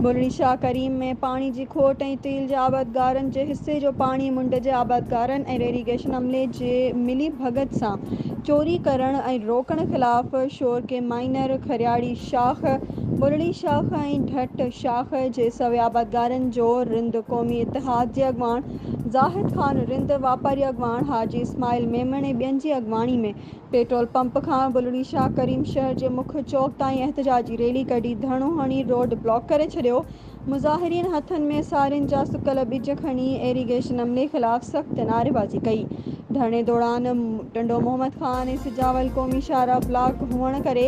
بلڙي شاهه ڪريم ۾ پاڻي جي کوٽ ۽ ٽيل جي آبادگارن جي حصي جو پاڻي منڊ جي آبادگارن ۽ ريريگيشن عملي جي ملي ڀڳت سان چوري ڪرڻ ۽ روڪڻ خلاف شورڪي مائنر، کرياڙي شاخ، بلڙي شاخ ۽ ڍٽ شاخ جي سوين آبادگارن جو رند قومي اتحاد جي اڳواڻ زاهد خان رند، واپاري اڳواڻ حاجي اسماعيل ميمڻ ۽ ٻين جي اڳواڻي ۾ پيٽرول پمپ کان بلڙي شاهه ڪريم شهر جي مک چوڪ تائين احتجاجي ريلي ڪڍي ڌرڻو هڻي روڊ بلاڪ ڪري ڇڏيو. مظاهرين هٿن ۾ سارين جا سڪل ٻج کڻي ايريگيشن عملي خلاف سخت نعريبازي ڪئي. ڌرڻي دوران ٽنڊو محمد خان ۽ سجاول قومي شاهراهه بلاڪ هئڻ ڪري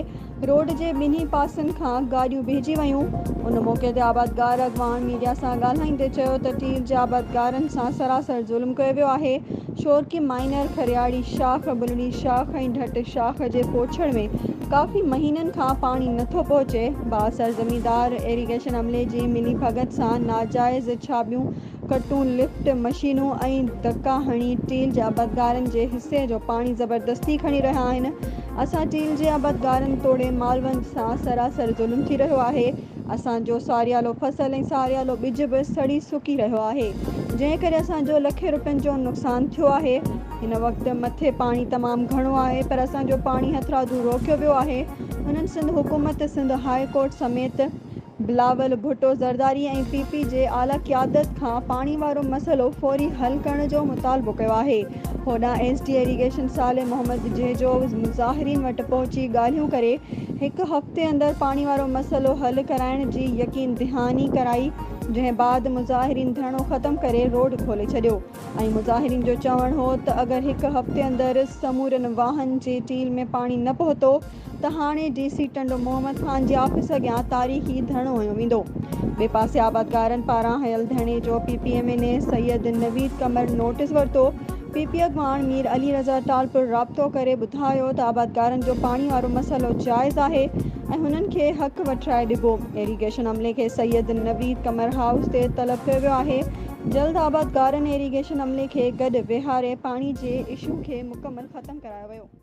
روڊ جي ٻنهي پاسن کان گاڏيون بيهجي ويون. ان موقعي تي آبادگار اڳواڻ ميڊيا سان ڳالهائيندي چيو ته ٽيل جي آبادگارن سان سراسر ظلم ڪيو ويو آهي، شورڪي مائنر، کرياڙي شاخ، بلڙي شاخ ۽ ڍٽ شاخ جي پوڇڙ ۾ ڪافي مهينن کان پاڻي نٿو پهچي، بااثر زميندار ايريگيشن عملي جي ملي ڀڳت سان ناجائز ڇاٻيون ڪٽون، لفٽ مشينون ۽ دڪا هڻي ٽيل جي آبادگارن جي حصي جو پاڻي زبردستي کڻي رهيا آهن، اسان ٽيل جي آبادگارن توڙي مالوند سان سراسر ظلم ٿي رهيو آهي، اسان جو ساريالو فصل ۽ ساريالو ٻج به سڙي سڪي رهيو آهي، جنهن ڪري اسان جو لکين روپين جو نقصان ٿيو آهي، هن وقت مٿي پاڻي تمام گهڻو آهي پر اسان جو پاڻي هٿرادو روڪيو ويو آهي، هنن سنڌ حڪومت، سنڌ هاء ڪورٽ سميت. بلاول ڀٽو زرداري ۽ پي پي جي اعليٰ قيادت کان پاڻي وارو مسئلو فوري حل ڪرڻ جو مطالبو ڪيو آهي. هوڏانهن S D irrigation Saleh Muhammad Jhijo مظاهرين وٽ پهچي ڳالهيون ڪري هڪ هفتي اندر پاڻي وارو مسئلو حل ڪرائڻ جي يقين دهاني ڪرائي جنهن بعد مظاهرين ڌرڻو ختم ڪري روڊ کولي ڇڏيو ۽ مظاهرين جو چوڻ هو ته اگر هڪ هفتي اندر سمورن واهن جي ٽيل ۾ پاڻي نه پهتو ته هاڻي ڊي سي ٽنڊو محمد خان جي آفيس اڳيان تاريخي ڌرڻو هنيو ويندو. ٻئي پاسي آبادگارن پاران هنيل ڌرڻي جو P P M N A Syed Naveed Qamar notice ورتو. پي پي اڳواڻ مير علي رضا ٽالپر رابطو ڪري ٻڌايو ته آبادگارن جو پاڻي وارو مسئلو جائز آهي ۽ هنن کي حق وٺرائي ڏبو. ايريگيشن عملي کي سيد نويد قمر هائوس تي طلب ڪيو ويو آهي. جلد آبادگارن ايريگيشن عملي کي گڏ ويهاري پاڻي جي اشو کي مڪمل ختم ڪرايو ويو.